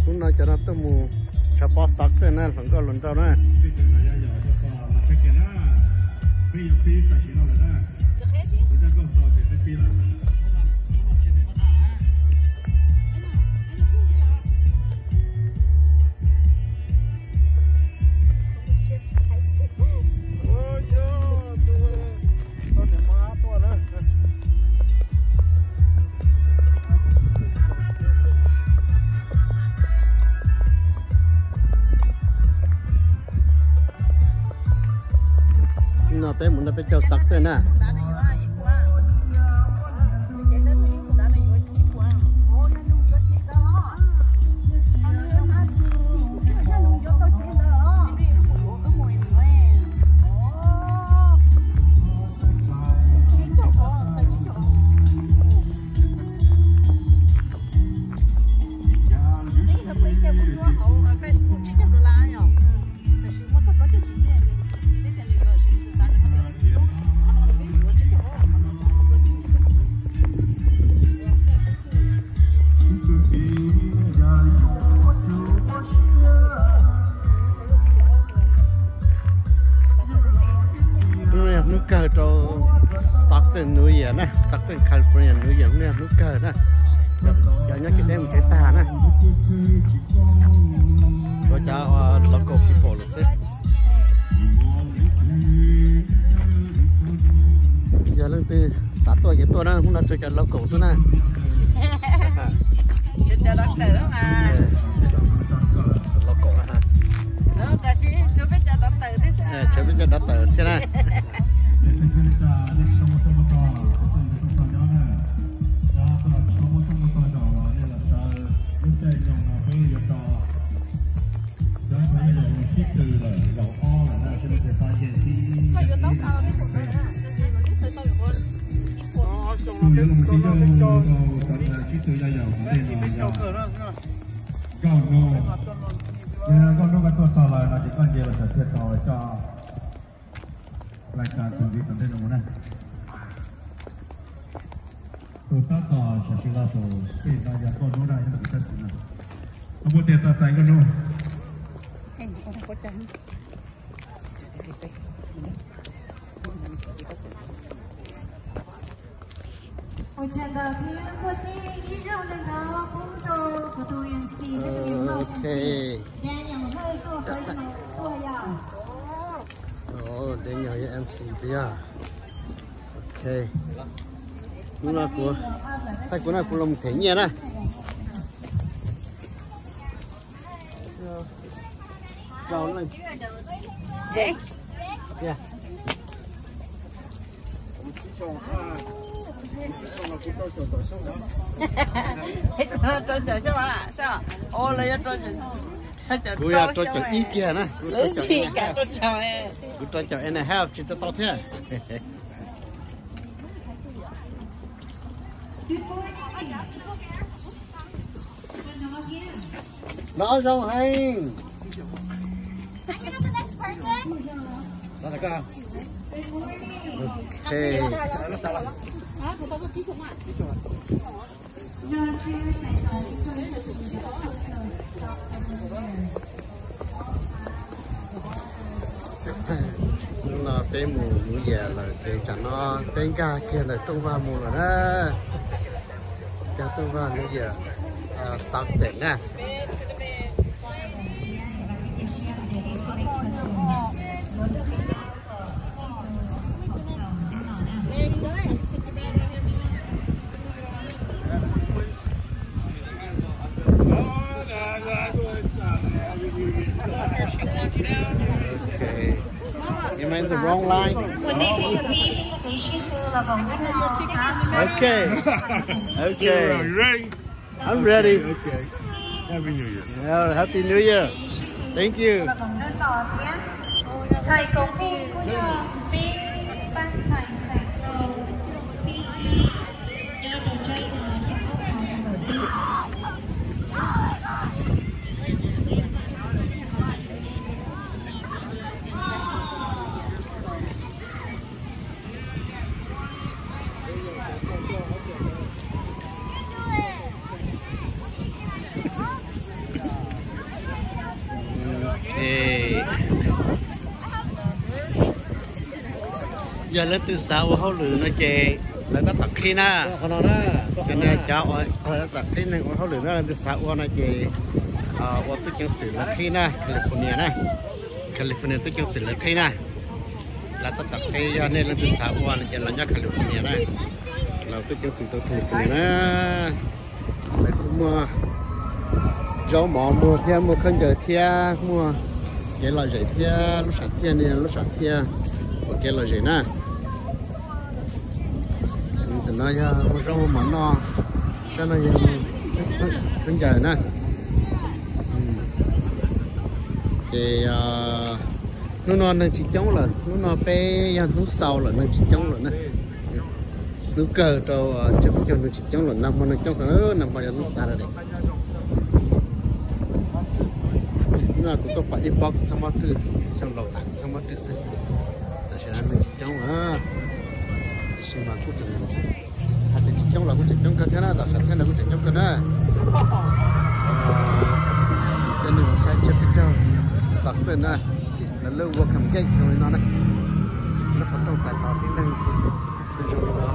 Hnub no cov no tuaj mus tshov pob Stockton na, hluas nkauj hluas nraug na. No peb mus nrog peb caug Stockton na. Hnub no yog hnub kawg rau Stockton New Year na, Stockton California New Year, hnub no yog hnub kawg na. Cov nyob kev deb mus kev tag na. Tshuav cov local people lawm xwb. Yog leej twg xav tuaj ces tuaj na, hnub no tshuav cov local xwb na. Tshuav cov local, tshuav peb cov doctor thiab na. Nkauj Hnub, nkauj hnub koj tuaj txog lawm no ces koj nce los sawv thiaj tau coj lais kas tus ntxiv tom ntej no mus na. Tus tab tom sam sim los saum peb no yog Nkauj Hnub na, yog tus tab sis no. Koj puas tias tau txais Nkauj Hnub? Ua tsaug ntau thiab, kuv tij ib zaug ntawm no pub rau kuv tus MC, peb tus MC Daniel Hawj tuaj qhov no tuaj yom. Daniel yog MC tiag. Ok. Hnub no kuv, thaij kuv no kuv los them nyiaj na. Rau leej. Yeah. Rau caum xyoo, o, lawv yuav rau caum, kuv yog rau caum ib kiag na, kuv rau caum ib kiag, kuv rau caum and a half tsis rau tau thiab. No zoo heev. Ok. Hnub no peb mus New Year lawm ces tsam no peb nkag kiag ntawm rooj vag mus lawm na. Nkag rooj vag New Year Stockton na. Okay. Am I in the wrong line? Okay. Okay. You ready? I'm ready. Okay. Happy New Year. Yeah, Happy New Year. Thank you. Yog leej twg xav ua hauj lwm no ces lawv tab tom qhib na. Cov uas tab tom qhib neeg ua hauj lwm no leej twg xav ua no ces ua tub ceev xwm lawv qhib na, California na. California tub ceev xwm lawv qhib na. Lawv tab tom qhib, yog nej leej twg xav ua no ces los nyob California na. Los tub ceev xwm tau California na. Lawv kuj muaj zaub mov muag thiab, muaj khaub ncaws thiab, muaj kev lom zem thiab, lub sam thiaj, nej lub sam thiaj ua kev lom zem na. Tam no yog ua zaub ua mov noj, sab no yog khaub ncaws na. Ces hnub no neeg tsis coob lawm, hnub no peb yog hnub xaus lawm, neeg tsis coob lawm na. Hnub kawg rau tsiab peb caug neeg tsis coob lawm, nag hmo neeg coob kawg, nag hmo yog hnub xav lawm. Hnub no kuv tuaj pom ib pob kuv txhob mob rwj, xyoo laus tas kuv txhob mob rwj xwb. Tam sim no neeg tsis coob lawm, tiam sis mas kuj tseem, hais tias tsis coob los kuj tseem coob kawg thiab na, tom sam thiab no kuj tseem coob kawg na. Cov neeg saib tsiab peb caug xov tej na, lawv lub welcome gate zoo li no na. Lub qhov rooj txais tos tib neeg zoo li no.